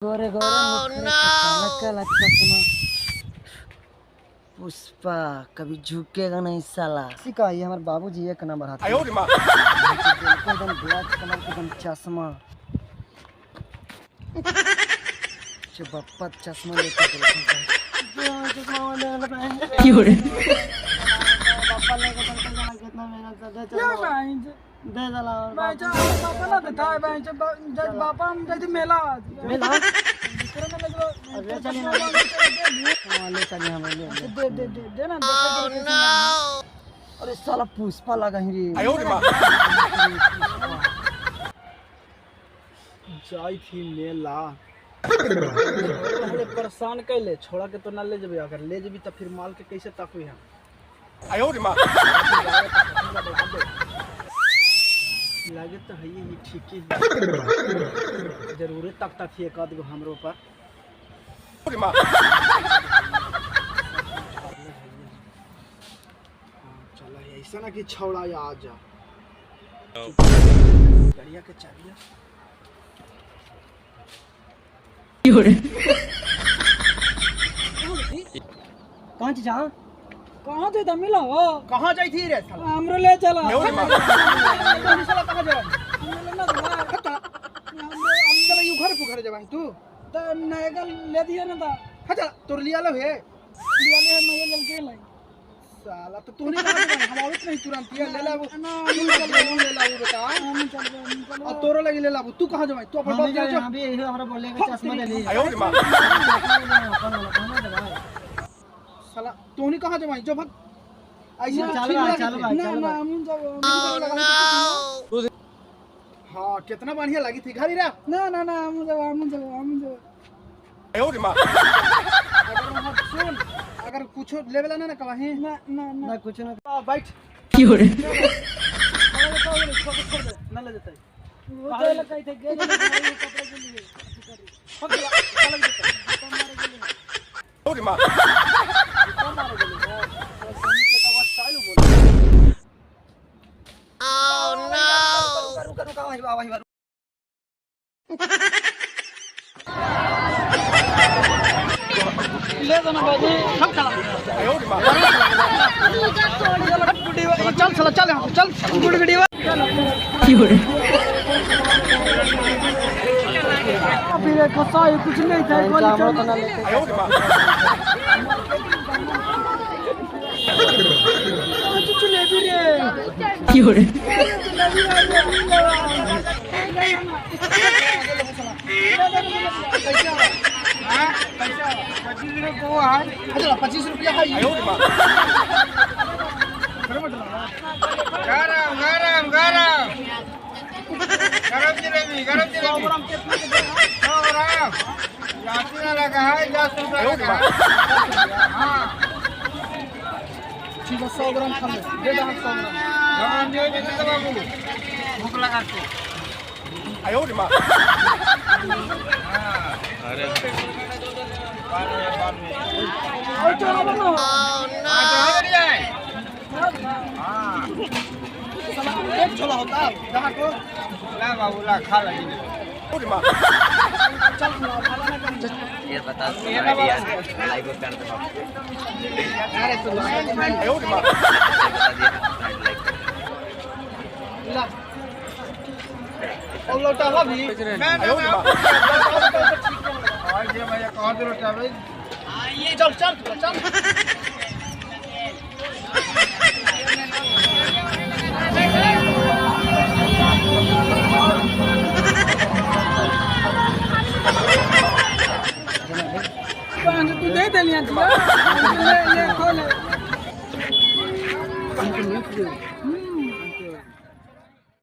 गोरे गोरे मुखड़े पे काला काला चश्मा, पुष्पा कभी झुकेगा नहीं साला। सिका ये हमारे बाबूजी एक नंबर हाथ एकदम ब्लैक कलर के एकदम चश्मा। बप्पा चश्मा लेके कितना मेहनत से दे दला और बापा ना देता है बापा हम जाते मेला मेला ले चलिए ना, ले चलिए हमें ले दे दे दे दे ना। अरे साला पुष्पा लगा ही रे। जाई थी मेला परेशान कैले छोड़ा के तो ना ले जबी, अगर ले जबी तो फिर माल के कैसे तकवी हम। लागे तो है ही ठीक ही जरूरे तकता थी एक आध गो हमरो पर। चला ऐसा ना कि छौड़ा आ जा गाड़िया के चाबिया। कौन चीज हाँ कहाँ थे मिला हो कहाँ जाई थी रे साला? हमरो ले चला साला कहाँ जा हमरो ना हम हम you घर पुखर जबाई तू त नएगा ले दिया ना था। हां चल तोर लिया लो हे लिया ले मैं ले के लाई साला तो तू नहीं कहाँ जबाई हम आवत नहीं तुरंत ये ले लाबू ना हम चल ले लाबू बेटा हम चल और तोरो लगी ले लाबू तू कहाँ जबाई तू अपन बाप के हम भी यही हमरा बोले के चश्मा ले ली। साला तू नहीं कहाँ जबाई जो भग ऐसे चालू भाई चालू भाई चालू भाई। हाँ कितना बढ़िया लगी थी घर ही रहा ना ना ना हम जब हम जब हम जब अगर सुन अगर कुछ लेवल ना ना कहीं ना ना ना कुछ ना बैठ ना ले जाता वो तो लगा थे गए कपड़े के लिए रुका रुका वही वही ले जाना बाजी हम चला चल चल चल चल गुड़गुड़ी फिर कसाई कुछ नहीं था चावल तो ना लेते। जलेबी रे 25 रुपया है। गरम गरम गरम गरम जलेबी गरम जलेबी 100 ग्राम जाती ना लगा है 10 रुपया लगा है। हाँ ठीक है 100 ग्राम खा ले दे दो 100 ग्राम हाँ दे दे दे बाबू भूख लगा के। अरे और चलो बनो हाँ एक छोला होता जहां को ला बाबू ला खा ले। चल खाना ना ये बता दो आइडिया लाइक कर दो। अरे तू बता दिया लाइक कर ला और लौटा ला भी ना ना और ये भैया कौन दे लौटा भाई चल चल चल तू दे दे लिया ले ले खोले।